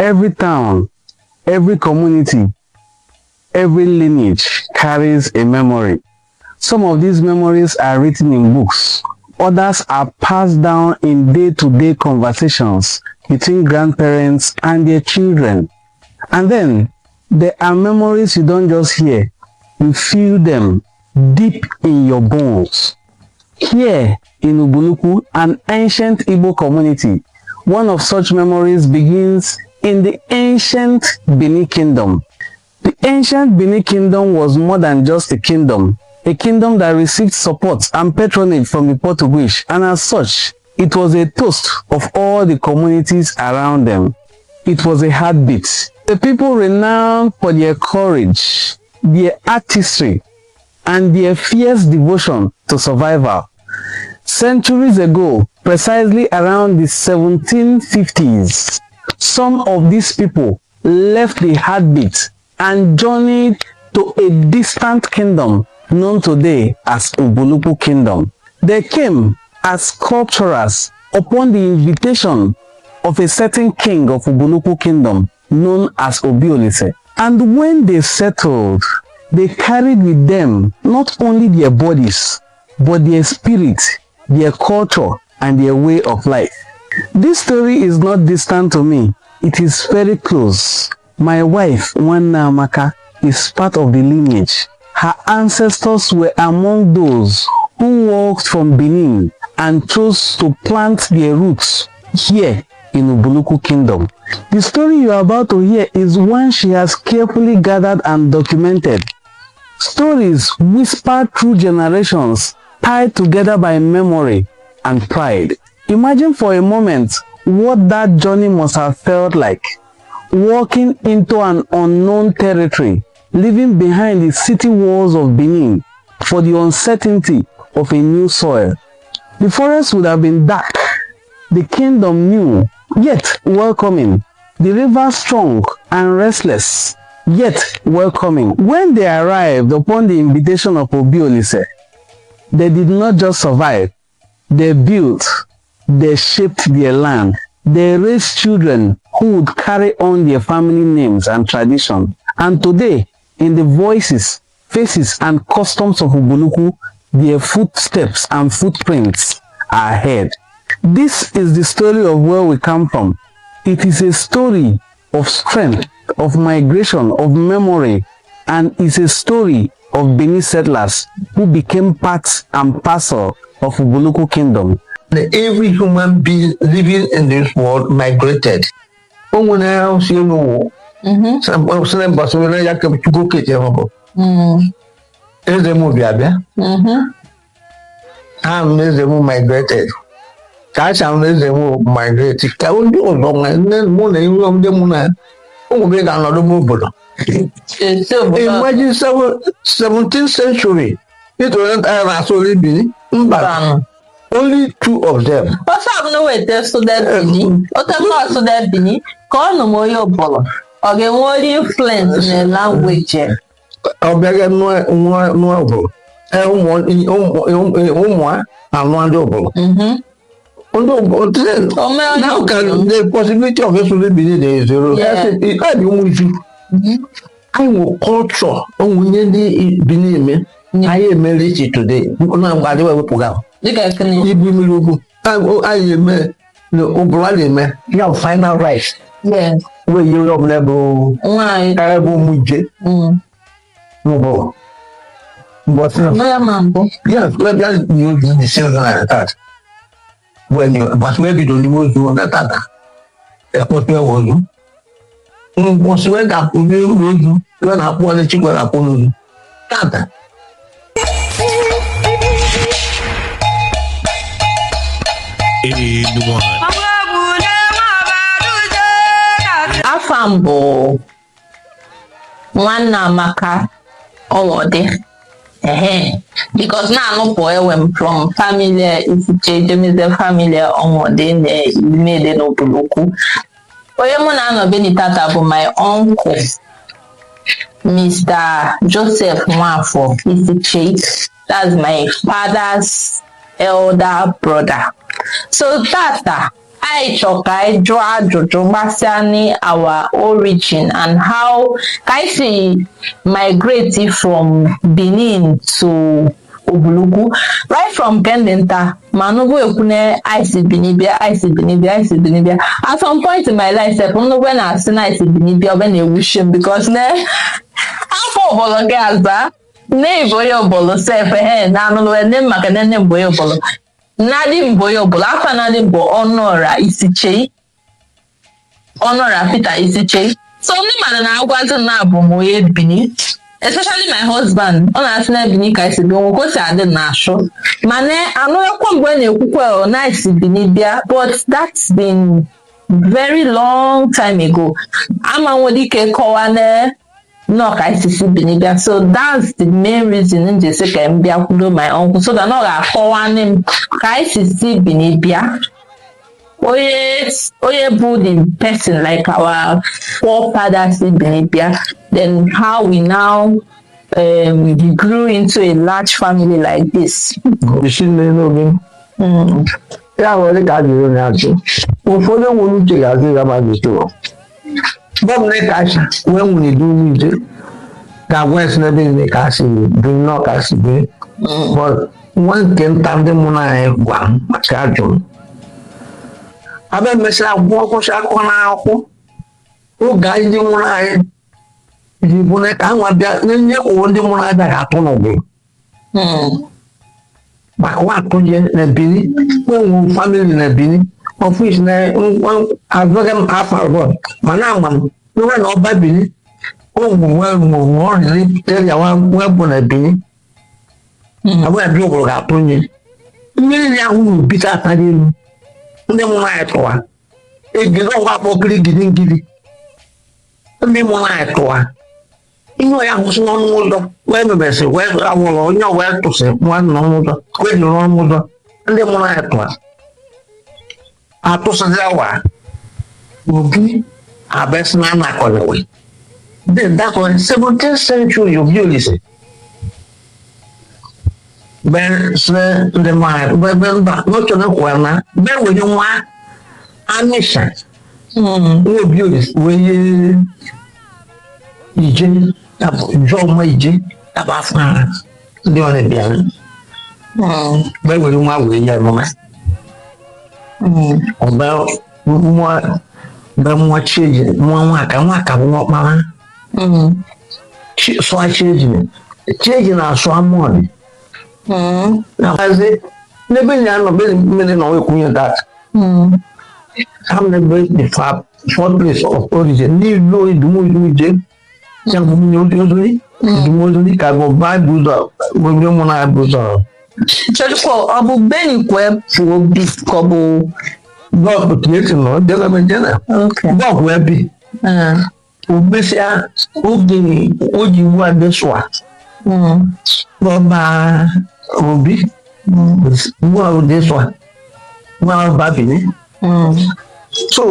Every town, every community, every lineage carries a memory. Some of these memories are written in books. Others are passed down in day-to-day conversations between grandparents and their children. And then there are memories you don't just hear, you feel them deep in your bones. Here in Ubulu-Uku, an ancient Igbo community, one of such memories begins in the ancient Bini Kingdom. The ancient Bini Kingdom was more than just a kingdom that received support and patronage from the Portuguese, and as such, it was a toast of all the communities around them. It was a heartbeat. The people renowned for their courage, their artistry, and their fierce devotion to survival. Centuries ago, precisely around the 1750s, some of these people left the heartbeat and journeyed to a distant kingdom known today as Ubulu-Uku Kingdom. They came as sculpturers upon the invitation of a certain king of Ubulu-Uku Kingdom known as Obi Olise. And when they settled, they carried with them not only their bodies, but their spirit, their culture, and their way of life. This story is not distant to me. It is very close. My wife, Nwanne Amaka, is part of the lineage. Her ancestors were among those who walked from Benin and chose to plant their roots here in Ubulu-Uku Kingdom. The story you are about to hear is one she has carefully gathered and documented. Stories whispered through generations, tied together by memory and pride. Imagine for a moment what that journey must have felt like. Walking into an unknown territory, leaving behind the city walls of Benin for the uncertainty of a new soil. The forest would have been dark, the kingdom new, yet welcoming, the river strong and restless, yet welcoming. When they arrived upon the invitation of Obi Olise, they did not just survive, they built, they shaped their land, they raised children who would carry on their family names and tradition. And today, in the voices, faces, and customs of Ubulu-Uku, their footsteps and footprints are heard. This is the story of where we come from. It is a story of strength, of migration, of memory, and it's a story of Benin settlers who became part and parcel of Ubulu-Uku Kingdom. Every human being living in this world migrated. O nwere si elu sị mbọsị were ya ka Chukwu kete ọ bụ eze m bịa bịa ha na eze m migrated ka a chara eze m migrate ka ndị ọzọ nwe nne mụ na ihe ndị mụ na ụmụ m ga-anọdụ n'obodo. Imagine 17th century ịtụrụ a na-asụ olu Bini mba, only two of them. Ọsọ abụ na weta sụde Bini, ote sụde Bini ka ọ nụ m onye ọbụla ọ ga-enwe onye influence na language. Ọ bịaghị nụọ obodo, ụmụ a anụ ndị obodo ndị obodo. Now can the possibility of ịsụ Bini dị zero. Ọ dị ụmụ iju anyị nwe culture onwe ihe ndị Bini eme anyị emere iche today na mgbe adịghị ewepụga. Dịka gịnị? Ibu mmiri ugwu anyị eme ụbụrụ a na-eme ya final rice wee ihe onye ọbụla bụ nwaanyị ebe ụmụ ije n'ụbụrụ mbọsị. Nọ ya ma mbụ. Yes, well, that you do the same thing like that. When you, but maybe don't even do that. Ẹ̀kọ́ wọ̀ ozu. Mbọsị wee ga-akwụ n'elu ozu, wee na-akwụ onye chikwa na-akwụ n'ozu. Tata. Anyone. Afa m bụ Nwanne Amaka Ọwọdị. Ehe, because na-anụpụ ewe m from family Isiche Ejemize, family Ọnwọdị na Imede n'Ubulu-Uku. Onye mụ na-anọ beni tata bụ my uncle, Mr. Joseph Nwafọ Isiche. That's my father's elder brother. So tata, Anyị chọ ka anyị jụọ ajụjụ gbasara our origin and how ka anyị si migrate from Benin to Ubulu-Uku. Right from Kendenta, ma nụbụ ekwune anyị si Benin bịa, anyị si Benin bịa, anyị si Benin bịa. At some point in my life sef, nnukwu na-asị na anyị si Benin bịa, ọbịa na-ewushi m because ne afọ ọbọlọ gị aza nne bụ onye ọbọlọ sef ehe na anụlụ nne m maka na nne m bụ onye ọbọlọ. Nnadị m bụ onye ọbụla. Afa nnadị m bụ Ọnụọra Isichei, Ọnụọra Peter Isichei. So ndị mmadụ na-agwazi m na abụ m onye Benin, especially my husband. Ọ na-asị na Benin ka esi bịa, onwe ka o si adị m na-achụ, mana anụghịkwa mgbe na-ekwukwa ọ na esi Benin bịa. But that's been very long time ago. Ama nwere ike kọwaa na nnọọ ka esi si Benin bịa. So that's the main reason m ji sị ka m bịa kwudo my uncle, so that na ọ ga-akọwanye m ka anyị si si Benin bịa, onye onye bụ the person, like our forefathers si Benin bịa, then how we now grew into a large family like this. Isi nne n'oge ya nwere ka ajụjụ na-ajụ ụfọdụ nwere uche ga-azụ ya ma jụtụrụ bọm na kacha wee nwere idu ije ga-agwa esi n'ebe niile ka a si bi nnọọ ka si bi. But nwa nke nta ndị mụ na anyị gwa m maka ajụ m abịa mesịa gwụọ kwụsị akụkọ na akwụkwọ oge anyị ndị nwụrụ anyị ji bụ na ka anwa bịa nye ụwa ndị mụrụ anyị bịa ga-atụ n'ụbụrụ maka wa atụnye na Benin, wee nwe family na Benin, of which na azụghị m afọ abụọ, mana ama m nwe na ọba Benin o nwe nwe ọrịrị area nwe bụ na Benin abụọ abịa ụbụrụ ga-atụnye mmiri ahụ n'obi ata n'elu ndị mụrụ anyị tụwa egide ọgwa akpọkiri gidi ngidi ndị mụrụ anyị tụwa ihe ọya hụsị n'ọnụ ụzọ wee mebesị wee awụrụ onye wee tụsị nwa n'ọnụ ụzọ wee nọ n'ọnụ ụzọ ndị mụrụ anyị tụwa atụsịzi awa obi abịasị na anakọnyewe. Then that was 17th century. Obi Olise bẹ́ẹ̀ sị ndị mụrụ anyị bẹ́ẹ̀ mba n'oche na kwara na bẹ́ẹ̀ were nwa Anisha nwa Obi Olise wee ije jụọ nwa ije yabụ afọ ha ndị ọ na-ebịa bẹ́ẹ̀ were nwa wee nye emume ọbẹ nwa bẹ nwa chieji nwa nwaka nwaka bụ nwa ọkpara sụa chieji chieji na-asụ amụọdị na-ahazi n'ebe ya nọ be mmiri na ekwunye that ha n'ebe the fourth place of origin n'ilu idumu ije ya bụ nwunye ozuri idumu ozuri ka bụ baịbụl ụzọ onye mụ na bụ ụzọ. Chọrọkwa ọ bụ Benin kwe pụọ bi ka ọ bụ Bọọkụ tinyeti nọ dịka jena bọọkụ wee bi o mesịa oge o ji ugbu a dị sụa n'ọba obi ugbu a dị sụa nwa ọba Benin. So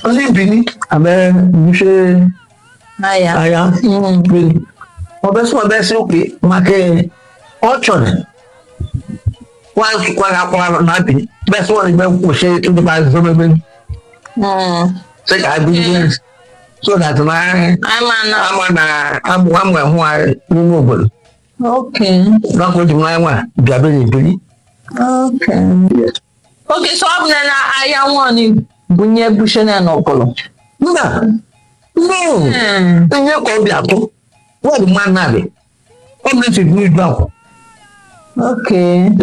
ndị Benin abẹ buse Aya. Agha Benin ọbẹ sọ ọbẹ sí òkè maka ọchọrọ wọn akwa na Benin bẹ sọ wọn bẹ kwụsị ndị ba zọrọ sị ka anyị so that na Ama na. Ama na amụ amụ ahụ anyị n'ime obodo. N'ọkụ ji m n'anya nwa bịa be n'ebili. Okay, so ọ bụ na ahịa nwanyị bunye bushene n'ọbụlụ. Mba, no, ihe ka ọ bịa atụ wọ́ọ̀dù mma nnadị ọ bụ esi idu idu akwụ.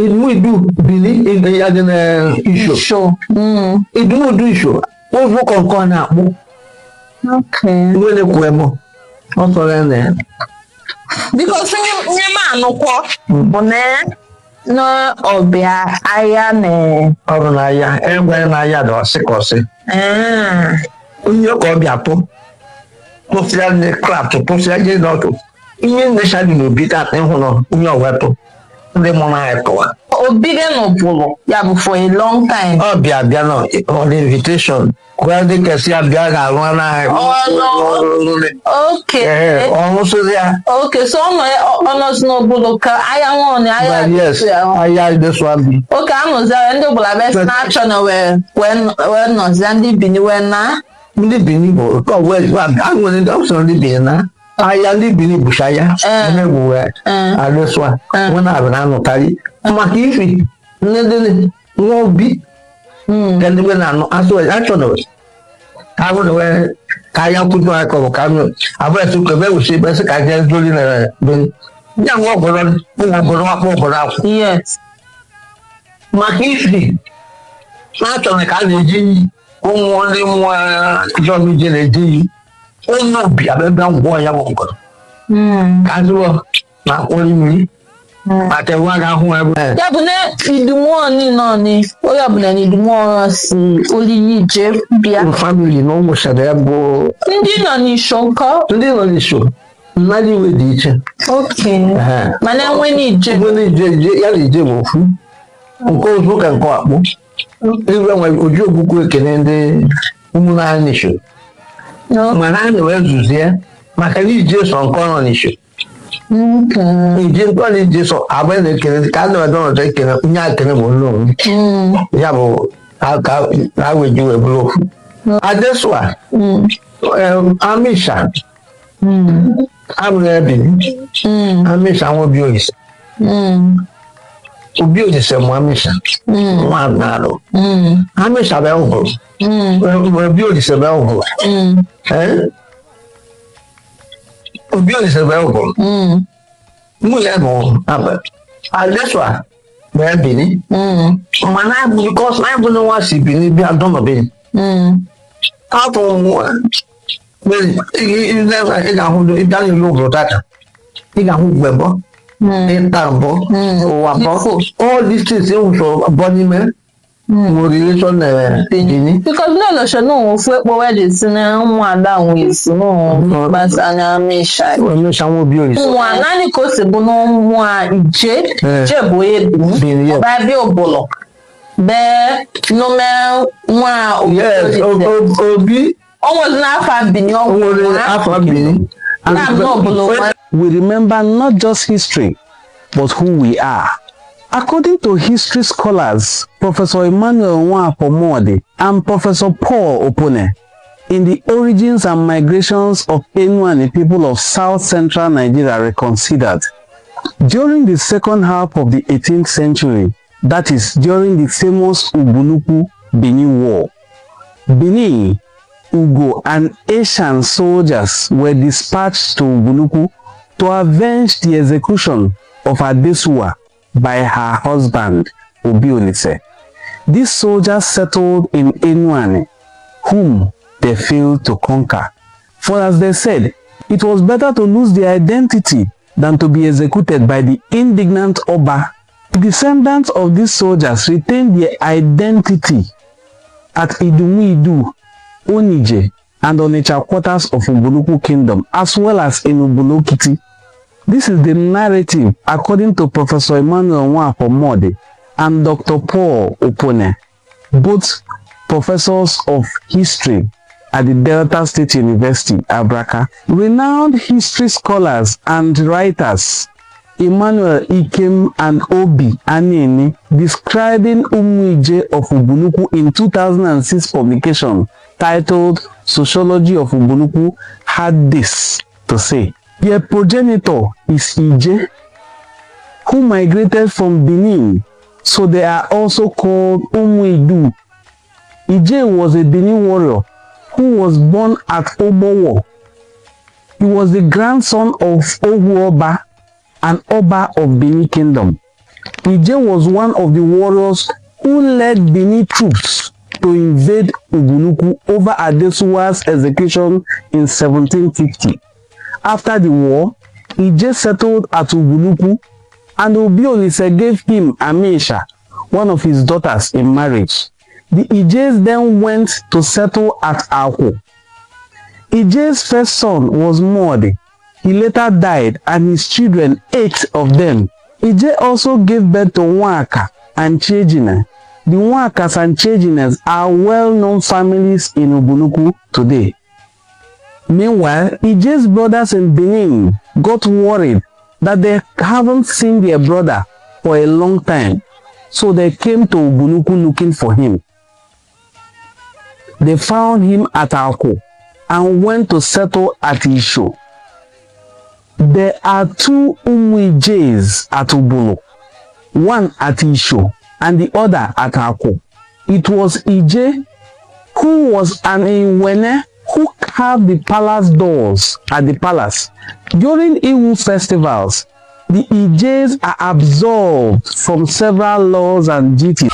Idu idu bili ya dị na isho. Isho. Idu idu isho ụzụ kọnkọ na-akpụ. Nwere kwue mụ ọ sọrọ ya na ya. Because nye m anụkwọ bụ na na ọbịa ahịa na ọrụ n'ahịa enwere n'ahịa dị ọsị ka ọsị onye ka ọ bịa tụ tụsịa ndị kraft tụsịa je n'ọtụ ihe nnecha dị n'obi tata ịhụ nọ onye ọwetụ ndị mụrụ anyị tụwa. Obido n'ụbụlụ ya bụ for a long time. Ọ bịa bịa nọ on invitation. Kwa dị kasị abịa ga-alụ anaghị. Okay. Ọnwụsịrị ya. Okay, so ọ nọ ọ nọzi n'obodo ka agha nwaọnị agha Yes, ahịa Adesuwa bi. Oke anụzia ndị ọbụla bịa sị na-achọ na wee wee nọzia ndị Bini wee na Ndị Bini bụ nke ọbụla nwere ndị ọsọ ndị Bini na ahịa ndị Bini bụcha ya ndị bụ wee Adesuwa nwe na-abịa na-anụkarị maka ifi ndị dị nwa obi ka ndị nwe na-anụ asụ achọ na ka ahụ na wee ka ahịa kwudo aka ọ bụ ka anụ abụọ esi ka ebe wusi ebe sị ka jee zori na Bini ya nwa ọgọrọ nwa ọgọrọ akpọ ọgọrọ akwụ maka ifi na-achọrọ ka a na-eji iyi ụmụ ndị mmụọ Jọn ije na-eji iyi ụmụ obi abịa ngwọ ya bụ ngọrọ ka azụọ na akwụrụ mmiri maka ewu a ga-ahụ ebe. Ya bụ na idumụọ niile ọnị onye ọbụla na idumụọ si oliyi je bịa. Family na ụmụ sara ya bụ ndị nọ n'isho nkọ. Ndị nọ n'iso mmadụ iwe dị iche. Okay, mana enwe n'ije. Enwe n'ije ije ya na ije bụ ofu nke ozu ka nke akpụ iwe nwe oji ogbukwu ekene ndị ụmụnne anyị n'isho mana anyị wee zuzie maka na ije sọ nke ọ nọ n'isho ije nke ọ na ije sọ agba na-ekene ka a na-ede ọnọdụ ekene nye akene bụ nne onwe ya bụ ka ha wee ji wee bụrụ ofu Adesuwa Amisha amụrụ ebili Amisha nwa Obi Olise Obi Olise mụ Amisha nwa na-alụ Amisha bịa hụrụ Obi Olise bịa hụrụ Obi Olise bịa hụrụ nwunye bụ Adesuwa bịa Bini mana because anyị bụ nwa si Bini bịa dọnọ Bini afọ ị ga-ahụ ịbịa n'elu obodo tata ị ga-ahụ mgbe mbọ ịta mbọ ụwa mbọ all these things nwụsọ mbọ n'ime nwere relation na Bini. Because náà lọ́sọ̀ náà òun fún epo wẹ́ẹ̀dì sí ní ụmụada nwe esi n'ụwa gbasara Amisha. Amisha nwa Obi Olise. Ụmụ naanị ka o si bụ n'ụmụ a ije je bụ onye Bini ọba bịa ụbụlọ bee nome nwa Obi. Yes, Obi. O nwere n'afọ Bini ọ nwere afọ Bini. We remember not just history, but who we are. According to history scholars Professor Emmanuel Nwafor Mordi and Professor Paul Opone, in the Origins and Migrations of Enuani People of South Central Nigeria Reconsidered, during the second half of the 18th century, that is, during the famous Ubulu-Uku Benin War, Benin, Ugo, and Asian soldiers were dispatched to Ubulu-Uku to avenge the execution of Adesuwa by her husband, Obi Olise. These soldiers settled in Enuani, whom they failed to conquer. For as they said, it was better to lose their identity than to be executed by the indignant Oba. The descendants of these soldiers retained their identity at Idumuidu, Onije, and Onitsha quarters of Ubulu-Uku Kingdom, as well as in Ubulu-Okiti. This is the narrative according to Professor Emmanuel Nwafor Mordi and Dr. Paul Opone, both professors of history at the Delta State University, Abraka. Renowned history scholars and writers Emmanuel Ikem and Obi Anene, describing Umuije of Ubulu-Uku in 2006 publication titled Sociology of Ubulu-Uku, had this to say. Their progenitor is Ije, who migrated from Benin, so they are also called Umuidu. Ije was a Benin warrior who was born at Obowo. He was the grandson of Ohuoba and Oba of Benin Kingdom. Ije was one of the warriors who led Benin troops to invade Ubulu-Uku over Adesuwa's execution in 1750. After the war, Ije settled at Ubulu-Uku and Obi Olise gave him Amisha, one of his daughters, in marriage. The Ijes then went to settle at Aku. Ije's first son was Mordi. He later died and his children, 8 of them. Ije also gave birth to Nwaka and Chiejina. The Nwakas and Chiejines are well-known families in Ubulu-Uku today. Meanwhile, Ije's brothers in Benin got worried that they haven't seen their brother for a long time, so they came to Ubulu-Uku looking for him. They found him at Aku and went to settle at Isho. There are two Umuijes at Ubulu, one at Isho and the other at Aku. It was Ije who was an Iwene who carved the palace doors at the palace. During Iwu festivals, the Ijes are absolved from several laws and duties.